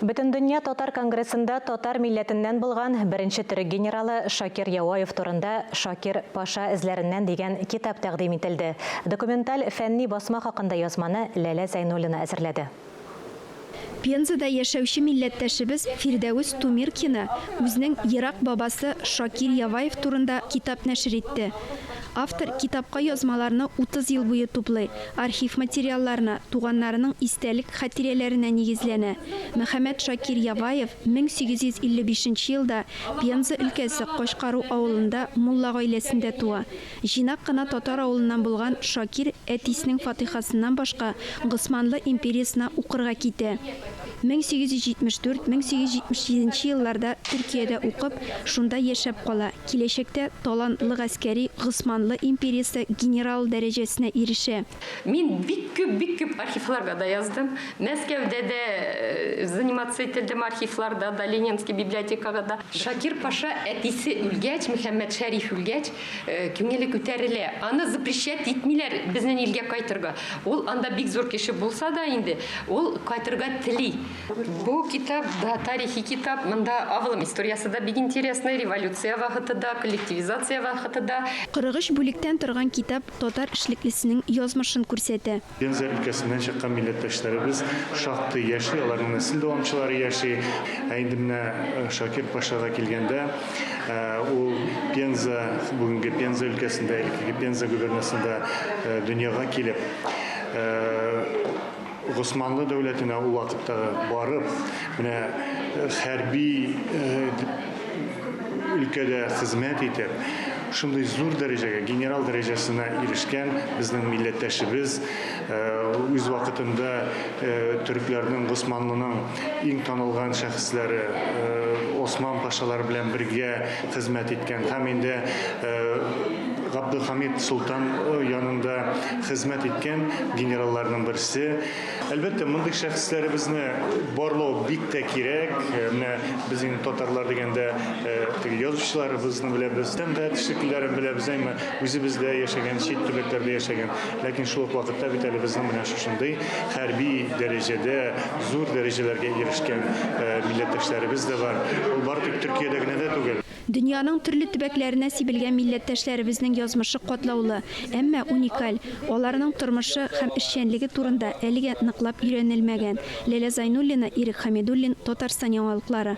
Бөтендөнья татар конгрессында татар милләтеннән булган беренче төрек генералы Шакир Яваев турында Шакир Паша эзләреннән дигән китап тәкъдим ителде. Документаль фәнни басма хакында язманы Ләлә Зәйнуллина әзерләде. Пензада яшәүче милләттәшебез Фирдәвес Тумиркина үзенең ерак бабасы Шакир Яваев турында китап нәшер итте. Автор китапка язмаларны 30 ел буе туплый, архив материалларына, туганнарының истәлек-хатирәләренә нигезләнә. Мөхәммәтшакир Яваев 1855 нче елда Пенза өлкәсе Качкару авылында мулла гаиләсендә туа. Җыйнак кына татар авылыннан булган Шакир әтисенең фатыйхасыннан башка Госманлы империясенә укырга китә. 1874-1877 нче елларда Төркиядә укып, шунда яшәп кала, киләчәктә талантлы гаскәри Госманлы империясе генералы дәрәҗәсенә ирешә. Мин бик күп, бик күп архивларга да яздым. Мәскәүдә дә заниматься ителдем архивларда да, Ленинский библиотекага да. Шакир паша әтисе үлгәч, Мөхәммәтшәриф үлгәч, Күңеле күтәрелә. Аны запрещать итмиләр безнең илгә кайтырга. Ул анда бик зур кеше булса да инде, ул кайтырга тели. Бу китап да тарихи китап. Монда авылым историясе да бик интересный, революция вакыты да, коллективизация вакыты да. 43 бүлектән торган китап татар эшлеклесенең язмышын күрсәтә. Пенза өлкәсеннән чыккан милләттәшләребез шактый яши, аларның нәсел дәвамчылары яши. Ә инде менә Шакир Пашага килгәндә, ул Пенза, бүгенге Пенза өлкәсендә, элеккеге Пенза губернасында дөньяга килеп, Госманлы дәүләтенә ул вакыттагы барып, менә хәрби өлкәдә хезмәт итеп, шундый зур дәрәҗәгә, генерал дәрәҗәсенә ирешкән безнең милләттәшебез, үз вакытында төрекләрнең, Госманлының иң танылган шәхесләре, Осман пашалары белән бергә хезмәт иткән һәм инде Габделхамид солтан янында хезмәт иткән генералларның берсе. Әлбәттә, мондый шәхесләребезне барлау бик тә кирәк. Менә без инде татарлар дигәндә теге язучыларыбызны беләбез, сәнгать эшлеклеләрен беләбез, әмма үзебездә яшәгән, чит төбәкләрдә яшәгән. Ләкин шул ук вакытта бит әле безнең менә шушындый хәрби дәрәҗәдә зур дәрәҗәләргә ирешкән милләттәшләребез дә бар. Ул бары тик Төркиядә генә дә түгел. Дөньяның төрле төбәкләренә сибелгән милләттәшләребезнең язмышы катлаулы, әмма уникаль. Аларның тормышы һәм эшчәнлеге турында әлегә ныклап өйрәнелмәгән. Ләлә Зайнуллина, Ирек Хәмидуллин, Татарстан яңалыклары.